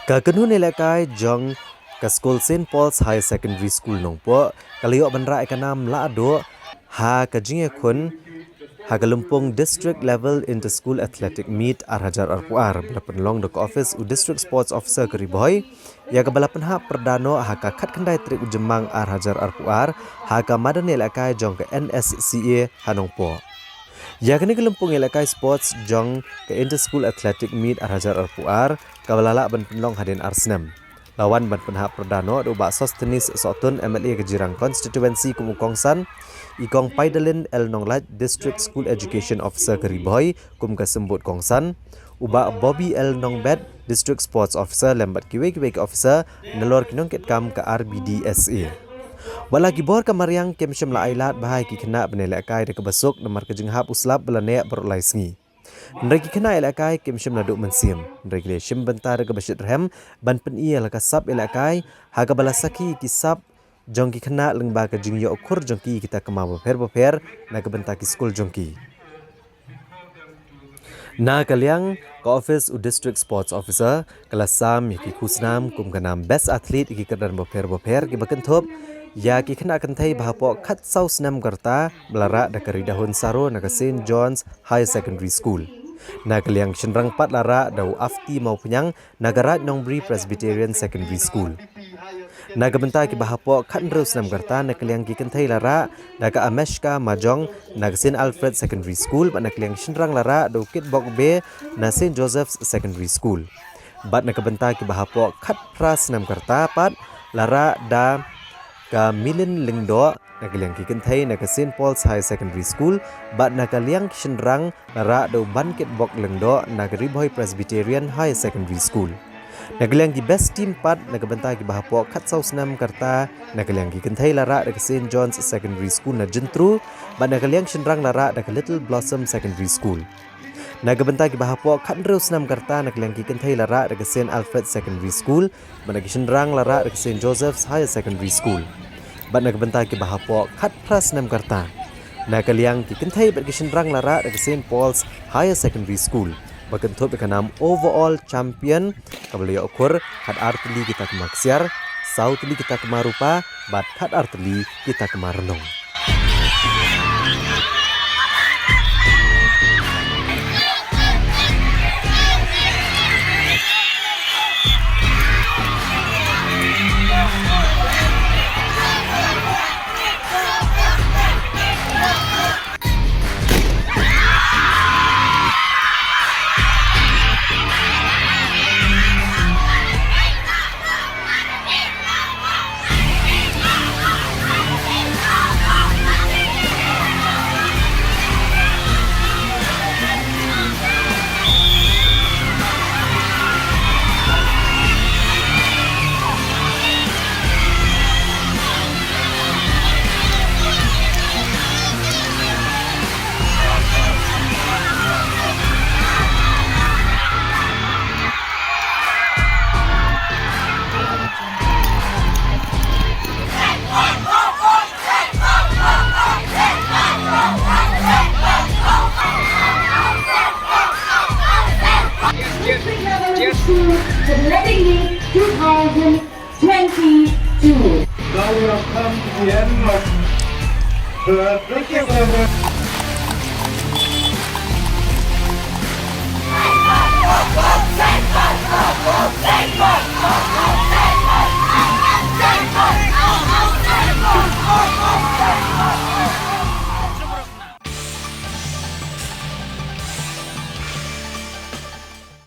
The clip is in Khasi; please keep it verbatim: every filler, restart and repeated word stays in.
Ka kynhun ïalehkai jong ka skul Saint Paul's Higher Secondary School Nongpoh ka la ïoh ban rah ïa ka nam lah duh ha ka jingïakhun ha ka lympung District Level Inter-School Athletic Meet ar hajar arphew ar ba la pynlong da ka office u District Sports Officer ka Ri Bhoi, ïa kaba la pynhap pyrda noh ha ka khatkhyndai tarik u Jymmang ar hajar arphew ar ha ka madan ïalehkai jong ka N S C A ha Nongpoh. Ïa kane ka lympung ïalehkai sports jong ka Inter-School Athletic Meet ar hajar arphew ar kaba la lah ban pynlong hadien ar snem, la wan ban pynhap pyrda noh da u Bah Sosthenes Sohtun, M L A ka Jirang Constituency kum u kongsan, i Kong Paidalin L Nonglait, District School Education Officer ka Ri Bhoi kum ka symbud kongsan, u Bah Bobby L Nongbet, District Sports Officer, lem bad kiwei kiwei ki officer nalor ki nongkitkam ka R B D S A. Wat la ki bor ka mariang kim shym la ailad bha ïa ki khynnah ban ïalehkai da kaba suk namar ka jinghap u slap ba la neh baroh lai sngi. Hynrei ki khynnah ïalehkai kim shym la duh mynsiem, hynrei ki la shim bynta da kaba shitrhem ban pyni ïa la ka sap ïalehkai ha kaba la sakhi ki sap jong ki khynnah lyngba ka jingïoh khur jong ki ïa kita ki kam bapher bapher na ka bynta ki skul jong ki. Na ka liang ka office u District Sports Officer ka la sam ïa ki khusnam kum ka nam Best Athlete ïa ki kyrdan bapher bapher kiba kynthup ïa ki khynnah kynthei ba hapoh khatsaw snem ka rta ba la rah da ka Ridahun Saro na ka Saint John's Higher Secondary School. Na ka liang shynrang pat la rah da u Afti Mawphniang na ka Raid Nongbri Presbyterian Secondary School. Na ka bynta kiba hapoh khathynriew snem ka rta na ka liang ki kynthei la rah da ka Ameshka Majong na ka Saint Alfred Secondary School bad na ka liang shynrang la rah da u Kitbok Bey na Saint Joseph's Secondary School. Bad na ka bynta kiba hapoh khatphra snem ka rta pat la rah da ka Milin Lyngdoh na ka liang ki kynthei na ka Saint Paul's Higher Secondary School bad na ka liang ki shynrang la rah da u Bankitbok Lyngdoh na ka Ri Bhoi Presbyterian Higher Secondary School. Na ka liang ki best team pat na ka bynta kiba hapoh khatsaw snem ka rta na ka liang ki kynthei la rah da ka Saint John's Secondary School na Jyntru bad na ka liang shynrang la rah da ka Little Blossom Secondary School. Na ka bynta kiba hapoh khathynriew snem ka rta na ka liang ki kynthei la rah da ka Saint Alfred Secondary School bad na ki shynrang la rah da ka Saint Joseph's Higher Secondary School. Bad na ka bynta kiba hapoh khatphra snem ka rta na ka liang ki kynthei bad ki shynrang la rah da ka Saint Paul's Higher Secondary School ba kynthup ïa ka nam Overall Champion kaba la ïoh khur khatar tylli ki takma ksiar, saw tylli ki takma rupa bad khatar tylli ki takma rnong. Yes, yes, yes. Celebrating Meet two thousand twenty-two. Now we have come to the end of the cricket.